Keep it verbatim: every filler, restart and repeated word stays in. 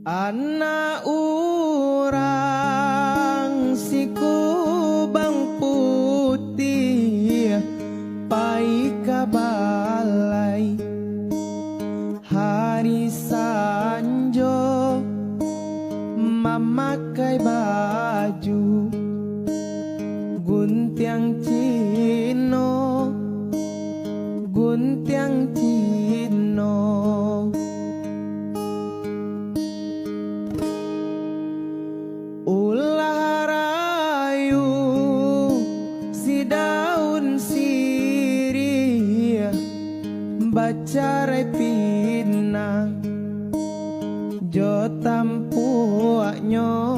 Anak urang si kubang putiah pai ka balai. Hari sanjo mamakai baju guntiang Cino, guntiang Cino. Ulah rayu si daun sirih bacarai pinang jo tampuaknyo